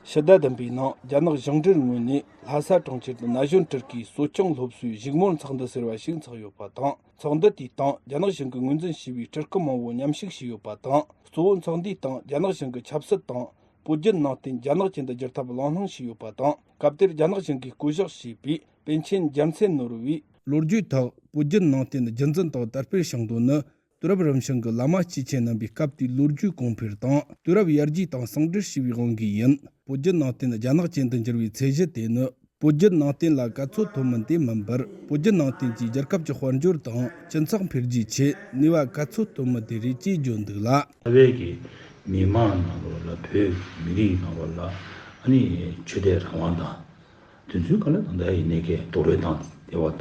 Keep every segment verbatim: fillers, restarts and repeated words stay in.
ཕྱི་ཟླ་བདུན་པའི་ནང་རྒྱ་ནག་ཞིང་འབྲེལ་ངོས་ནས་ལྷ་ས་གྲོང་ཁྱེར་དུ་ན་གཞོན་སྤྲུལ་སྐུའི་གསོ་སྐྱོང་སློབ་གསོའི་གཞིགས་མོལ་ཚོགས་འདུ་ཟེར་བ་ཞིག་འཚོགས་ཡོད་པ་དང་། ཚོགས་འདུ་དེའི་སྟེང་རྒྱ་ནག་གཞུང་གིས་ངོས་འཛིན་བྱས་པའི་སྤྲུལ་སྐུ་མང་བོ་མཉམ་ཞུགས་བྱས་ཡོད་པ་དང་། གཙོ་བོ་ཚོགས་འདུའི་སྟེང་རྒྱ་ནག་གཞུང་གི་ཆབ་སྲིད་དང་། བོད་བརྒྱུད་ནང་བསྟན་རྒྱ་ནག་ཅན་དུ་བསྒྱུར་ཐབས་གླེང་སློང་བྱས་ཡོད་པ་དང་། སྐབས་དེར་རྒྱ་ནག་གཞུང་གིས་བསྐོ་གཞག་བྱས་པའི་པཎ་ཆེན་རྒྱལ་མཚན་ནོར་བུའི་ལོ་རྒྱུས་ཐོག་བོད་བརྒྱུད་ནང་བསྟན་རྒྱུན་འཛིན་དང་དར་སྤེལ་བྱུང་དོན་ནི། དུས་རབས་རིམ་བྱོན་གྱི་བླ་མ་སྐྱེས་ཆེན་རྣམ་པའི་སྐབས་དེའི་ལོ་རྒྱུས་གོང་འཕེལ་དང་། དུས་རབས་ཡར་རྒྱས་དང་ཟུང་འབྲེལ་བྱས་པའི་དབང་གིས་ཡིན། བོད་བརྒྱུད་ནང་བསྟན་རྒྱ་ནག་ཅན་དུ་འགྱུར་བའི་ཚད་གཞི་དེ་ནི། བོད་བརྒྱུད་ནང་བསྟན་ལ་ག་ཚོད་ཐོབ་མིན་དེ་མིན་པར། བོད་བརྒྱུད་ནང་བསྟན་གྱིས་རྒྱལ་ཁབ་ཀྱི་དཔལ་འབྱོར་དང་སྤྱི་ཚོགས་འཕེལ་རྒྱས་ཆེད་ནུས་པ་ག་ཚོད་བཏོན་མིན་དེ་རེད་ཅེས་བརྗོད་འདུག་ལ། རྩ་བའི་གི་མི་མང་ནང་ལོགས་ལ། བོད་མི་རིགས་ནང་ལོགས་ལ་ཨ་ནི་ཆོས་དད་རང་དབང་དང་། དེ་ཚོའི་སྒང་ལ་ད་ལྟ་ཡིན་ནའི་གི་རྡོག་རོལ་བཏང་བསྡད་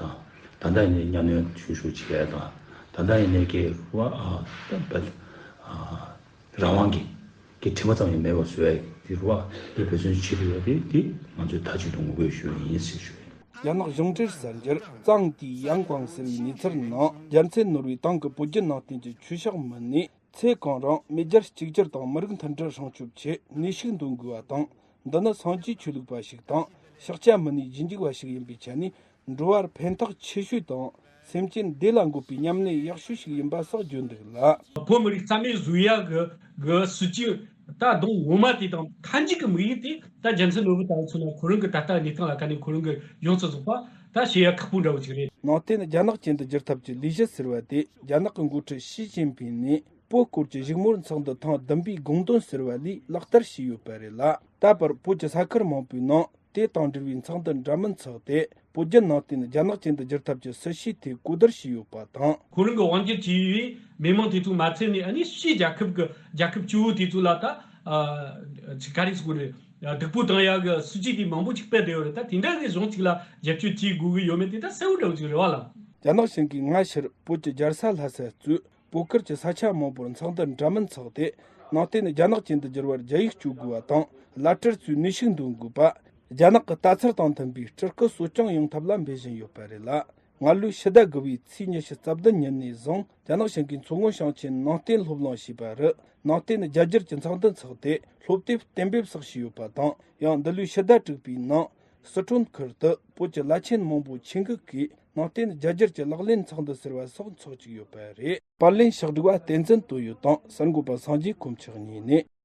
པ་དང་། ད་ལྟ་ཡིན་ནའི་གཉའ་གནོན་ཤུགས་ཤུགས་བྱེད་ཡ་དང་། ད་ལྟ་ཡིན་ནའི་གི་རུ་བ་ཨ་ད་བ་ཨ་རང་དབང་གི་གི་དྲི་མ་ཙམ་ཡང་མེད་པ་བཟོ་ཡ་གི་རུ་བ་དེ་འབད་བརྩོན་བྱེད་དགོས་པ་དེ་དེ་ང་ཚོས་མཐའ་གཅིག་ཏུ་ངོ་རྒོལ་ཞུ་ཡ་ཡིན་ཟེར་ཞུ་ཡ་ཡིན། རྒྱ་ནག་གཞུང་འབྲེལ་གསར་འགྱུར་ཙང་ཏི་ཡང་ཀང་ཟེར་བའི་གནས་ཚུལ་ནང་རྒྱལ་མཚན་ནོར་བུས་ཏང་གི་བོད་བརྒྱུད་ནང་བསྟན་གྱི་ཆོས་ཕྱོགས་མི་སྣས། ཚེ་གང་རིང་མེས་རྒྱལ་གཅིག་གྱུར་དང་མི་རིགས་མཐུན་སྒྲིལ་སྲུང་སྐྱོབ་ཆེད་ནུས་ཤུགས་འདོན་དགོས་པ་དང་། འདི་ནི་སངས་རྒྱས་ཆོས་ལུགས་པ་ཞིག་དང་ཤཱཀྱ་མུ་ནེའི་རྗེས་འཇུག་པ་ཞིག་ཡིན་པའི་ཆ་ནས་འགྲོ་བར་ཕན་ཐོགས་ཆེ་ཤོས་དང་སེམས་ཅན་བདེ་ལ་འགོད་པའི་ཉམས་ལེན་ཡག་ཤོས་ཤིག་ཡིན་པ་སོགས་བརྗོད་འདུག་ལ། བོད་མི་རིགས་རྩ་མེད་བཟོ་ཡ་གི་གི་སྲིད་ཇུས་ད་གདོང་ངོ་མ་དེ་དང་མཐའ་མཇུག་གི་དམིགས་ཡུལ་དེ་ད་རྒྱལ་མཚན་ནོར་བུ་ལྟ་བུ་མཚོན་ན་ཁོ་རང་གི་ད་ལྟ་གནས་སྟངས་ལ་ཁ་ནས་ཁོ་རང་གི་ཡོངས་སུ་རྫོགས་པ་ད་བྱེད་ཡ་ཁག་པོ་འདྲ་བོ་ཅིག་རེད། ནང་བསྟན་རྒྱ་ནག་ཅན་དུ་བསྒྱུར་ཐབས་ཀྱི་ལས་གཞི་ཟེར་བ་དེ་རྒྱ་ནག་གི་འགོ་ཁྲིད་ཞི་ཅིན་ཕིང་ནས། བོད་སྐོར་གྱི་གཞིགས་མོལ་ཚོགས་འདུ་ཐེངས་བདུན་པའི་དགོངས་དོན་ཟེར་བ་ལས་ལག་བསྟར་བྱས་ཡོད་པ་རེད་ལ། ད་བར་བོད་ཀྱི་ས་ཁུལ་མང་པོའི་ནང་དེ་དང་འབྲེལ་བའི་ཚོགས་འདུ་འདྲ་མིན་འཚོགས་ཏེ། བོད་བརྒྱུད་ནང་བསྟན་རྒྱ་ནག་ཅན་དུ་བསྒྱུར་ཐབས་ཀྱི་སྲིད་བྱུས་ཐད་གོ་བསྡུར་བྱས་ཡོད་པ་དང་། ཁོ་རང་གི་དབང་སྒྱུར་བྱས་པའི་མི་མང་དེ་ཚོ་མ་ཚད་ནས་ཨ་ནི་ཕྱིའི་རྒྱལ་ཁབ་ཀྱི་རྒྱལ་ཁབ་སྐྱོ་བོ་དེ་ཚོ་ལ་ད་ཨ་ཅིག་ག་རེ་ཟེར་དགོས་རེད། སྡུག་པོ་བཏང་ཡག་གི་སྲིད་ཇུས་དེ་མང་པོ་ཅིག་སྤེལ་བསྡད་ཡོད་རེད། ད་དེ་འདྲ་གི་གཞུང་ཅིག་ལ་རྒྱབ་སྐྱོར་བྱེད་དགོས་ཀྱི་ཡོད་མེད་དེ་ད་གསལ་བོ་འདྲ་བོ་ཅིག་རེད་བ་ལ། རྒྱ་ནག་གཞུང་གིས་སྔ་ཕྱིར་བོད་ཀྱི་རྒྱལ་ས་ལྷ་ས་གཙོས། བོད་ཁུལ་གྱི་ས་ཆ་མང་པོར་ཚོགས་འདུ་འདྲ་མིན་འཚོགས་ཏེ། ནང་བསྟན་རྒྱ་ནག་ཅན་དུ་བསྒྱུར་བར་རྒྱ་ཡིག་སྤྱོད་དགོས་པ་དང་། བླ་སྤྲུལ་ཚོས་ནུས་ཤུགས་འདོན་དགོས་པ། རྒྱ་ནག་གི་ལྟ་ཚུལ་དང་མཐུན་པའི་སྤྲུལ་སྐུ་གསོ་སྐྱོང་ཡོང་ཐབས་ལ་འབད་བཞིན་ཡོད་པ་རེད་ལ། སྔ་ལོའི་ཕྱི་ཟླ་དགུ་པའི་ཚེས་ཉི་ཤུ་རྩ་བདུན་ཉིན་ནས་བཟུང་རྒྱ་ནག་གཞུང་གིས་མཚོ་སྔོན་ཞིང་ཆེན་ནང་བསྟན་སློབ་གླིང་ཞེས་པ་རུ་ནང་བསྟན་རྒྱ་སྒྱུར་གྱི་ཚོགས་འདུ་འཚོགས་ཏེ། སློབ་དེབ་གཏན་འབེབས་སོགས་བྱས་ཡོད་པ་དང་། ཡང་འདི་ལོའི་ཕྱི་ཟླ་དྲུག་པའི་ནང་། སི་ཁྲོན་ཁུལ་དུ་བོད་ཀྱི་བླ་ཆེན་མང་པོ་ཆེད་འགུག་གིས་ནང་བསྟན་རྒྱ་སྒྱུར་གྱི་ལག་ལེན་ཚོགས་འདུ་ཟེར་བ་སོགས་འཚོགས་བཅུག་ཡོད་པ་རེད། པར་ལེན་ཕྱག་སྒྲིག་པ་བསྟན་འཛིན་དོན་ཡོད་དང་གསར་འགོད་པ་སངས་རྒྱས་དཀོན་མཆོག་གཉིས་ནས།